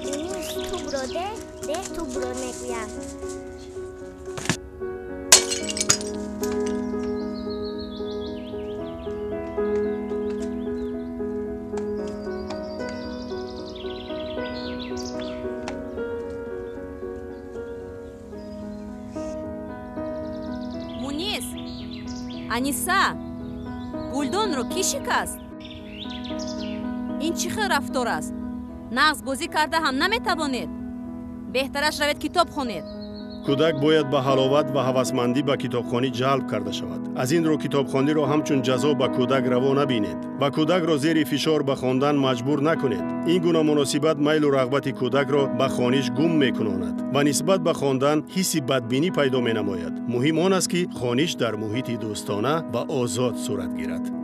Мунис, тӯбро деҳ, деҳ тӯбро мегӯям. Мунис, Аниса, гулдонро кӣ шикаст? Ин чӣ хел рафтор аст? Нағз бозӣ карда ҳам наметавонед. Беҳтараш равед китоб хонед. Кӯдак бояд ба ҳаловат ва ҳавасмандӣ ба китобхонӣ ҷалб карда шавад. Аз ин рӯ китобхониро ҳамчун ҷазо ба кӯдак раво набинед ва кӯдакро зери фишор ба хондан маҷбур накунед. Ин гуна муносибат майлу рағбати кӯдакро ба хониш гум мекунонад ва нисбат ба хондан ҳисси бадбинӣ пайдо менамояд. Муҳим он аст, ки хониш дар муҳити дӯстона ва озод сурат гирад.